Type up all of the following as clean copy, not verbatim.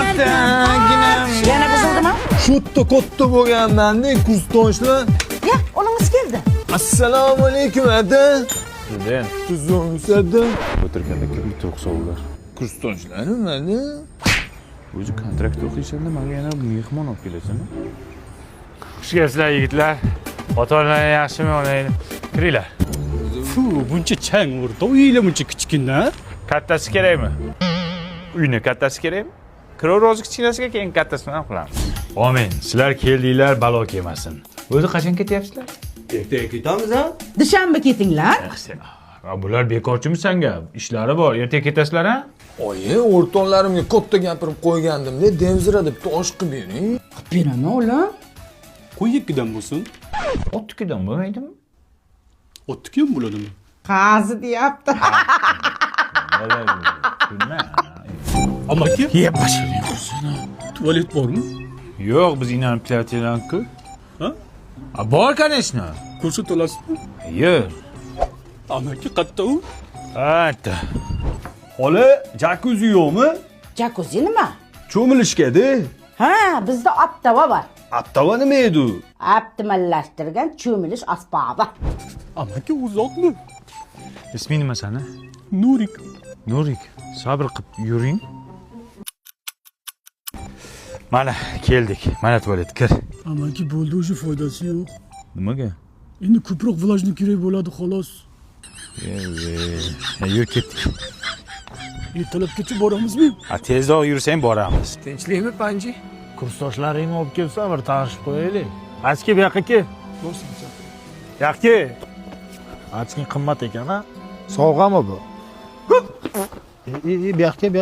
Otaginam. Yana buzildimi? Shu yerda katta bo'lganman-da, kursdoshlar. Ya, o'g'lingiz keldi. Assalomu alaykum, ada. Prezident. Tuzukmisiz, ada? O'tirganda kim turqsa ular. Kursdoshlarim, ada. O'zi kontrakt o'qiysanda menga yana mehmon olib kelasanmi? Xush kelibsizlar, yigitlar. Ota onalar yaxshimi, onanglar? Kiringlar. Fu, buncha chang urdi. Uyinglar buncha kichkina. Kattasi kerakmi? Uyni kattasi kerakmi? Kiraver o'zi kichkinasiga, keyin kattasini ham qilamiz. Omin. Sizlar keldinglar, balo kelmasin. O'zi qachon ketyapsizlar? Ertaga ketamiz a? Dushanba ketinglar. Ha, bular bekorchimi sanga? Ishlari bor. Ertaga ketasizlar, ha? Oyi, o'rtoqlarimga katta gapirib qo'ygandim-da, demzira deb tosh qilib bering. Qilib beraman, o'g'lim. Qo'y ikkidan bo'lsin. Otnikidan bo'lmaydimi? Otniki ham bo'ladimi? Qazi deyapti. Amaki, Yeb boshini. tualet bormi? Yo'q, biz inanib kelayotgan-ku. Ha? Ha, bor, конечно. Ko'rsata olasizmi? Yo'q. Amaki, qatta u? Ha, Xola, jakuzi yo'qmi? Jakuzi nima? Cho'milishga-da. Ha, bizda optava bor. Aptava nima edi u? Optimallashtirgan cho'milish asbobi. Amaki, uzoqmi? Isming nima sani? Nurik. Nurik, sabr qilib yuring. Mana keldik. Mana tualet, kir. Amaki bo'ldi уже foydasi yo'q. Nimaga? Endi ko'proq vlajni kerak bo'ladi xolos. Yur, ketdik. Ertalabgacha boramizmi? Ha, tezroq yursang boramiz. Tinchlikmi, Panji? Kursdoshlaringni olib kelsan, bir tanishib qo'yaylik. Achki, bu yoqqa kel. Yoqqa kel. Achking qimmat ekan, a? Sovg'ami bu? E, bu yoqqa, bu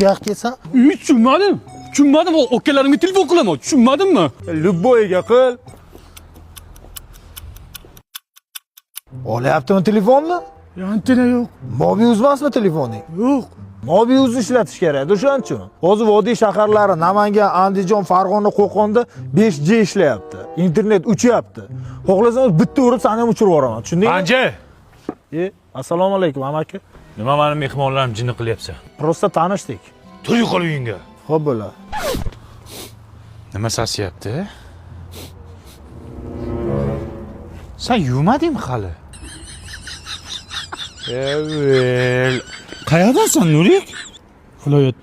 yoqqa kelsan. Uy, tushunmadim. Tushunmadim. Akalarimga telefon qilaman. Tushunmadimmi? Любойga qil. Olyaptimi telefonni? Antena yo'q. Mobiuz emasmi telefoning? Yo'q. Mobiuzni ishlatish kerak, o'shaning uchun. Hozir vodiy shaharlari Namangan, Andijon, Farg'ona, Qo'qonda 5G ishlayapti. Internet uchyapti. Xohlasam bitta urib seni ham uchirib yuboraman. Tushundingmi? Panji! E, assalomu alaykum amaki. Nima mani mehmonlarim jinni qilyapsan? Prosta tanishdik. Tur yo'qol uyingga. Xo'p bo'la. Nima sasiyapti? Sen yuvmadingmi hali? Evel. Qayerdasan, Nurik? Viloyat.